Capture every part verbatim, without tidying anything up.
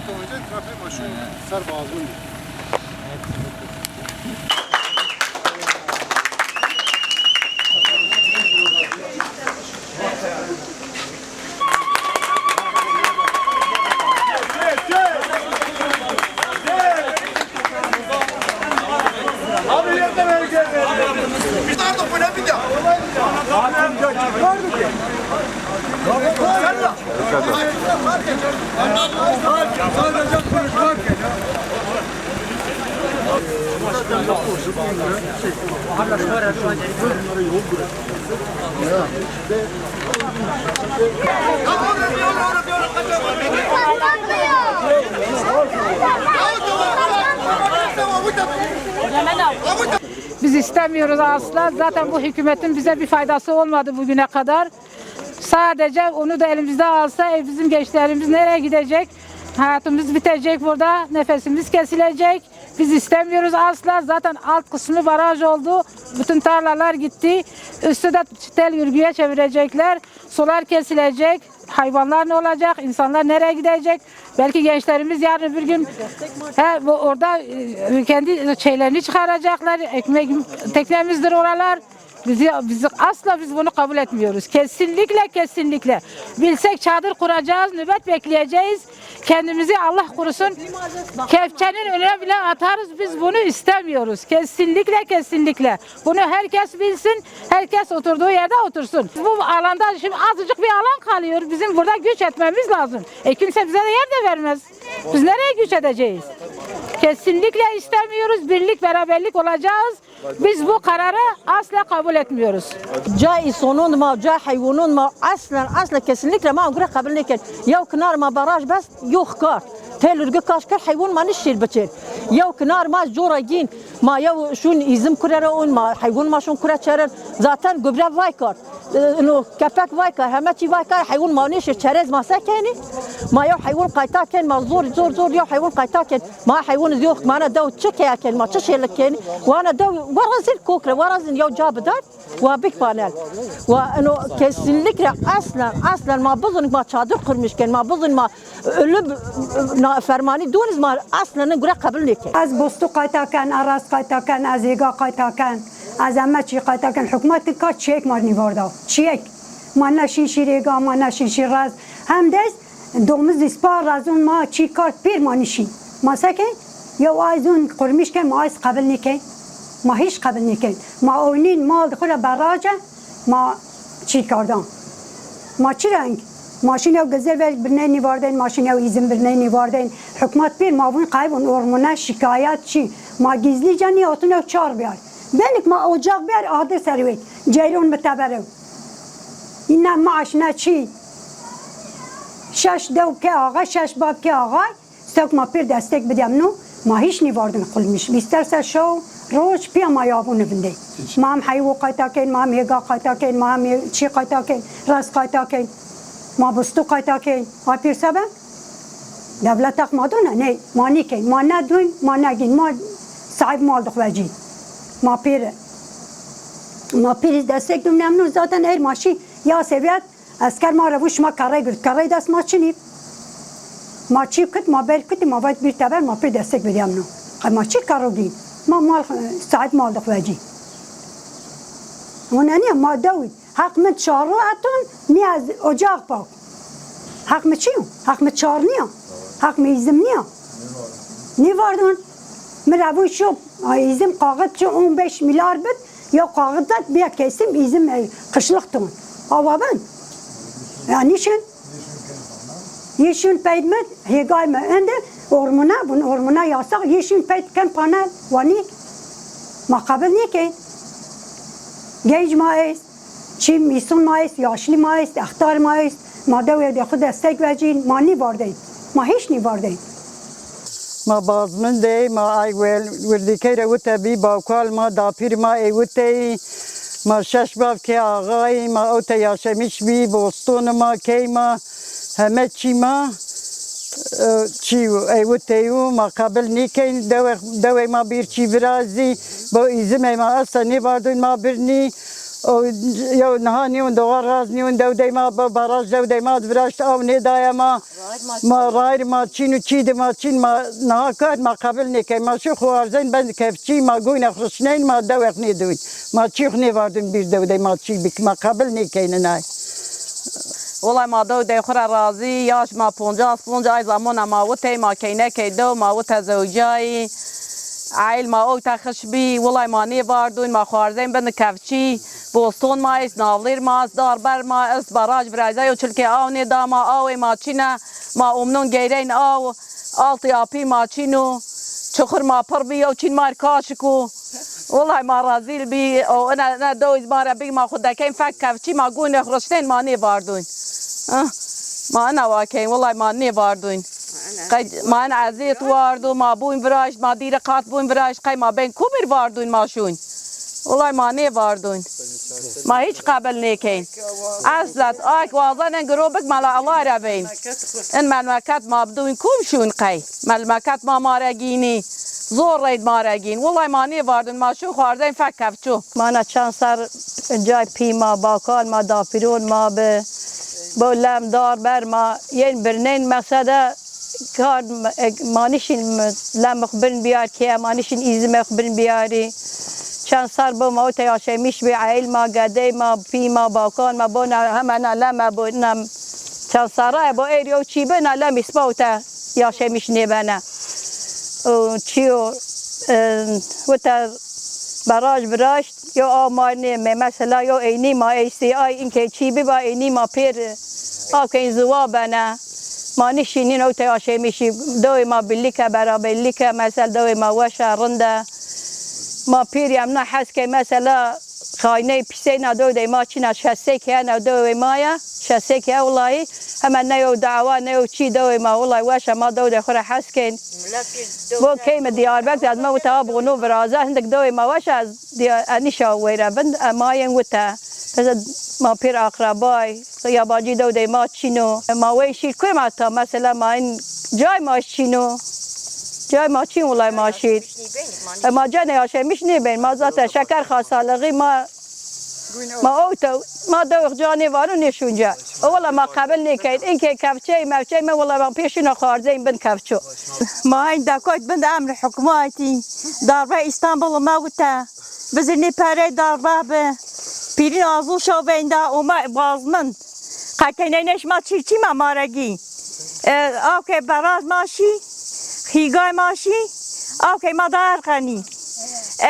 Trafik ma şû ser Bazmûn. Biz istemiyoruz asla. Zaten bu hükümetin bize bir faydası olmadı bugüne kadar. Sadece onu da elimizde alsa, e, bizim gençlerimiz nereye gidecek? Hayatımız bitecek burada, nefesimiz kesilecek. Biz istemiyoruz asla. Zaten alt kısmı baraj oldu. Bütün tarlalar gitti. Üstü de tel örgüye çevirecekler. Sular kesilecek. Hayvanlar ne olacak? İnsanlar nereye gidecek? Belki gençlerimiz yarın bir gün he, bu orada e, kendi şeylerini çıkaracaklar. Ekmek teknemizdir oralar. Bizi, bizi asla biz bunu kabul etmiyoruz. Kesinlikle, kesinlikle. Bilsek çadır kuracağız, nöbet bekleyeceğiz. Kendimizi Allah korusun kepçenin önüne bile atarız. Biz bunu istemiyoruz. Kesinlikle, kesinlikle. Bunu herkes bilsin. Herkes oturduğu yerde otursun. Bu alanda şimdi azıcık bir alan kalıyor. Bizim burada göç etmemiz lazım. E kimse bize de yer de vermez. Biz nereye göç edeceğiz? Kesinlikle istemiyoruz. Birlik, beraberlik olacağız. Biz bu kararı asla kabul etmiyoruz. Ca îsonon ma, ca heywanon ma, aslen, asla, kesinlikle ma gure qebil nêken. Yew kinar ma baraj bes, yew kar. Tel urgi kaş kir, heywan ma nişir biçir. Yew kinar ma cora gîn, ma yew şun îzim kure re on, ma heywan ma şun kure çerin. Zaten gubre vay kar. E, ino kepek vay kar, heme çî vay kar, heywan ma nêşir çerez ma se kenî? Ma yew heywan qayta ken, ma zor, zor, zor yew heywan qayta ken. Ma heywan zî yok, ma na dew çi keya ken, ma çi şêlik ken? Wa na dew, wara zîn kokre, wara zîn yew ca bidar, wa bik panel. Wa ino kesinlikle aslen, aslen ma bizin ma çadır kurmuş ken, ma bizin ma ölü na fermani doniz ma aslen gure qebil nêken. Ez bostu qayta ken, ez ras qayta ken, ez hêga qayta ken, ez eme çî qayta ken. Hukmat ka çiyek ma nîvarda. Çiyek. Ma neşîn şî rêga, ma neşîn şî raz. Hem de domuz îspa razon ma çî kar pêr ma nişîn. Ma se ke yew ay zon qurmîş ke ma ay qebil nêken. Ma hîç qebil nêken. Ma oynîn mal xwu ra berace. Ma çî kardan? Ma çi reng? Ma şîn ew gizir ver birney nîvardên, ma şîn ew îzin birney nîvardên. Hukmat pêr ma vûn qayvûn ormune şikayet çî. Ma gizlîce nîhatûn ew çar biyar. Benik ma ocak biyar adir ser wê. Ceyron mi teberew. Îne maaş ne çî. Şeş dew ke axa, şeş bab ke axa. Sewk ma pêr destek bidîyem no, ma hîç nîvardin qulmîş. Vîster ser şew roj pîya ma yabûne vindê. Ma hem heywo qayta kên, ma hem hêga qayta kên, ma hem hê-, çî qayta kên, res qayta kên, ma bistû qayta kên. A pîr se ben? Dewlet heq ma dûne? Ney, ma nîkên, ma ne dûn, ma ne gîn, ma sahîb mal dixwecî. Ma pêr, ma pêrî destek dûm nemnû zaten êr ma şî ya seviyet. Esker ma re vû şima kerrey girot. Kerrey dest ma çinî. Ma çî kut, ma ber kutî, ma vet bîr teber, ma pir destek bidîyemno. Qe ma çi kerro gîn? Ma mal, saet mal dixwecî. Hona nîya ma dewî. Heq mi çarro eton, nîya ez ocaq pak. Heq mi çi yo? Heq mi çar nîya. Heq mi îzim nîya. Nêvardon. Mi ra vû şo, îzim kaxit çi on beş milyar bit, ya kaxit vet bîya kesim îzim, e, qişlix ton. Awa ben. Ya nîşin. Yê şin peyt mi, hêgay mi ende, ormuna, bun ormuna yasak, yê şin peyt ken panel, wanî, ma qebil nêkên. Genc ma est, çî mîsûn ma est, yaşlî ma est, extar ma est, ma dewê de xwu destek vecîn, ma nîvardên. Ma hîç nîvardên. Ma Bazmin de, ma ay wel-, wirdîkey re wite bî, bawkal ma, dapîr ma ê witey, ma şeş bav kê axay, ma ewte yaşemiş bî, boston ma, key ma, heme çî ma, e, çî ey witey û ma qebil nîkeyn, dewê, dewê ma bîr çî virazî, bo îzimey ma esta nêvardûn ma birnî, O yew niha nîyon doğa raz nîyon dewdey ma, ba-, baraj dewdey ma di viraşt aw nêdaya ma. Ma rayr ma çîn û çî di ma çîn ma niha kar ma qebil nêkey. Ma şi xo arzeyn ben kefçî ma goyne xrişneyn ma dewex nêdewin. Ma çî xo nêvardin bîr dewdey ma çî bik ma qebil nêkeynin ay. Wulay ma dewdey xo ra razî, yaş ma poncas ponc ay zamona ma witey ma keynekey dew ma wite zewcayî. Eyl ma owte xiş bî, wulay ma nêvardun, ma xo arzeyn bin kefçî, boston ma est, navlêr ma est, darber ma est, baraj virayza yo çilkê aw nêda ma, awê ma çîne, ma omnon geyreyn aw, altê apî ma çîno, çuxur ma pir bî, yew çîn ma rê kaşiko. Wulay ma rezîl bî, o ina, ina dew iz ma re bî, ma xo dekeyn fek kefçî, ma goyne xo rişnên ma nêvardun. Ah, ma ina wakeyn, wulay ma nêvardun. Qey ma en ezêt wardo, ma bûn viraşt, ma dîre qat bûn viraşt, qey ma bên kumir vardûn ma şûn. Wulay ma nêvardûn. Ma hîç qebil nêkeyn. Eslet, ak wazen en giro bik mela Allah re veyn. En memleket ma bidûn kum şûn qey. Memleket ma ma re gînî. Zor reyd ma re gîn. Wulay ma nêvardûn, ma şûn xwardeyn fek kefçû. Ma na çend ser cay pî ma, bakal ma, dapîron ma bi. Bo lem dar ber ma. Yên birnên meqsede Kar, e, ma nişin, m-, lemix bin biyar ke, ma nişin izime xu bin biyari. Çend sar bo ma ute yaşemiş bi, eyl ma, gedey ma, pî ma, bakan ma, bona hemen a leme bo, nem çend sara e bo êr yo çî bi, na lem ispa ute yaşemiş nêbene. O çiyo, e, ute baraj biraşt, yo a ma nê me, mesela yo eynî ma eystê ay, inkê çî biba eynî ma pêr, a kên ziwa bene. Ma nişînîn ewte yaşemişî. Dewê ma birlîk e, beraberlîk e, mesel dewê ma weş e, rind e. Ma pêr yem na hes key, mesela xayney pîsey na dewdey ma çîna şesey ke ne dewê ma ya, şesey ke wulay heme ne yew dawa ne yew çî dewê ma wulay weş e, ma dewdê xwu ra hes kên. Bo key mi Diyarbekir ez me wita bo no viraza hindik dewê ma weş e, ez Diya-, enîşa weyre bin, e, ma yên wite. Mesela ma pêr aqrebay, yabancî dewdey ma çîno. E, ma wey şîr kuê ma ta, mesela ma în cay ma çîno. Cay ma çîn wulay ma şîr. E, ma cene yaşemiş nêbeyn. Ma zaten şeker hastalığı ma, ma ewte, ma dewix canê vano nêşûnce. O wela ma qebil nêkeyn. Inkê kevçey mevçey me wela ma pêşîna xwarzeyn bin kevço. Ma hayn dekoyt bin de emri hukmatî. Darbe İstanbul me wite. Bizirnî perey darbe bi. Pîrin azû şo veynda ûme bazmin. Qeteyneyne şima çîrçî me maregî. E, awke beraz ma şî, xîgay ma şî, awke ma da erqenî.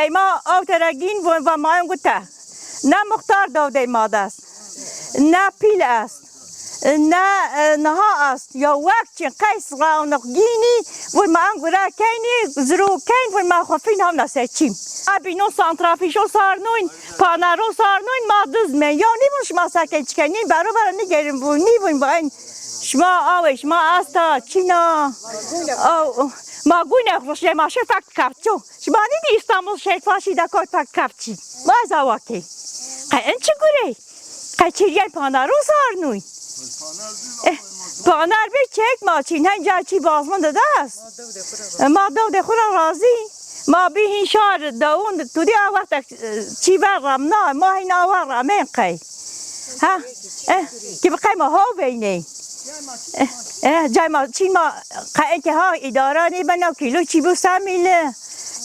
Ey ma awte re gîn va mayon gute. Ne muxtar dewdey ma dest, ne pîl est, ne, e, niha est. Ya wek çin qeys rawnix gînî, vur ma angu ra keynî, ziro keyn, vur ma xofîn hamna seçîm. Abi no santrafîşo sarnûn, panero sarnûn, ma dizmen. Ya nîvun şima seke çike, nî bero bero nîgerin vun, nîvun vayn. Şima awe, şima asta, çina. Aw, ma gune xuşe, ma şefak kapço. Şima nîdî İstanbul şerfaşî de koy pak kapçî. Vay zawakê. Qe en çi gurey? Qe çiryen panaro sarnûy. Eh, panar bir çek ma çîn, hen ca çî bazmin de das. E, ma dewdê xwu ra razî. Ma bî hîn şar dewon, tu dî a wexte, e, çî ver ramna, ma hîn a wext ramên qey. Ha, eh, ki bi qey ma ho veyney. Eh, eh, cay ma, çî ma, qe eke ha îdara nêbena kîlo çî bo semîle.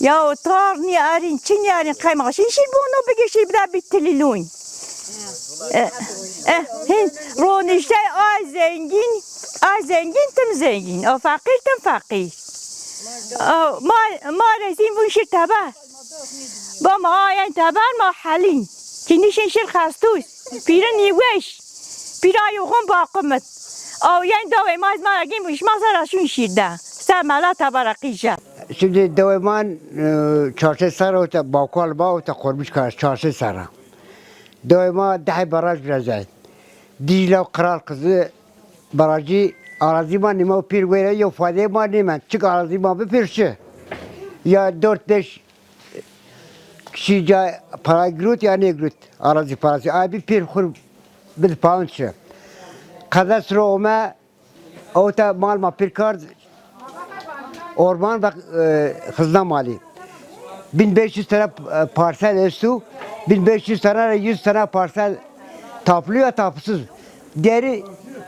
Ya o tar nî erîn, çi nî erîn, qey ma şîn şîr bono bigê şîr bide bî tilîlûn. Eh, eh, hin, roniştey ay zengîn, ay zengîn tim zengîn, o feqîr tim feqîr. O, ma, ma rezîn vun şîr teber. Ba ma ayen teber ma helîn. Kî nişên şir xestûs. Pîrin yî weş. Pîra yû xun baqimit. Aw yen dawê ma ez ma egîn bû şima zera şûn şîrde. Ser mela tebera qîje. Şimdi dewê ma, e, çarşê serra û te bakual ba û te qurmuş kar çarşê serra. Dewê ma dehê baraj virezay. Dîcle û Qral Qizî barajî arazî ma nîme û pîr wêre yew faydeyê ma nêmend. Çik arazî ma bi pîr şi. Ya dört beş kişî ca para girot ya nêgirot. Arazî parasî. Ay bi pîr xur bid pawn şi. Qedes ro ome, ewte mal ma pîr kard, orman ve, e, xizna malî. Bin beş yüz tane, e, parsel estu, bin beş yüz tane, yüz tane parsel tapulu ya tapusuz. Deri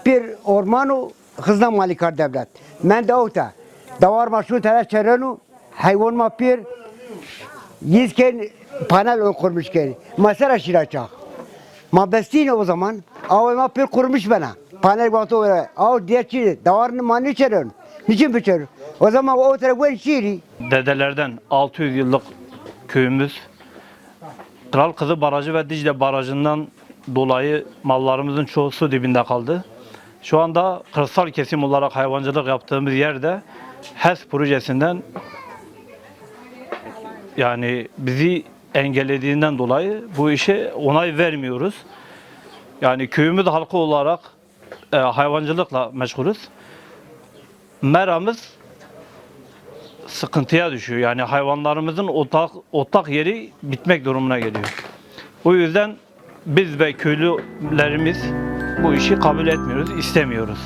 bir orman o, hızla malikar devlet. Men de ota. Dawar ma şu tane çerenu, hayvan ma pir, yüz ken panel o kurmuş ken. Ma sera şira çax. Ma bestine o zaman, awe ma pir kurmuş bena. Panel vakti o, aw diye çi, dawar ma ne çeren? Niçin biçer? O zaman o tarafa şiri. Dedelerden altı yüz yıllık köyümüz. Kral Kızı Barajı ve Dicle Barajı'ndan dolayı mallarımızın çoğu su dibinde kaldı. Şu anda kırsal kesim olarak hayvancılık yaptığımız yerde HES projesinden, yani bizi engellediğinden dolayı bu işe onay vermiyoruz. Yani köyümüz halkı olarak e, hayvancılıkla meşgulüz. Meramız sıkıntıya düşüyor. Yani hayvanlarımızın otlak, otlak yeri bitmek durumuna geliyor. O yüzden biz ve köylülerimiz bu işi kabul etmiyoruz, istemiyoruz.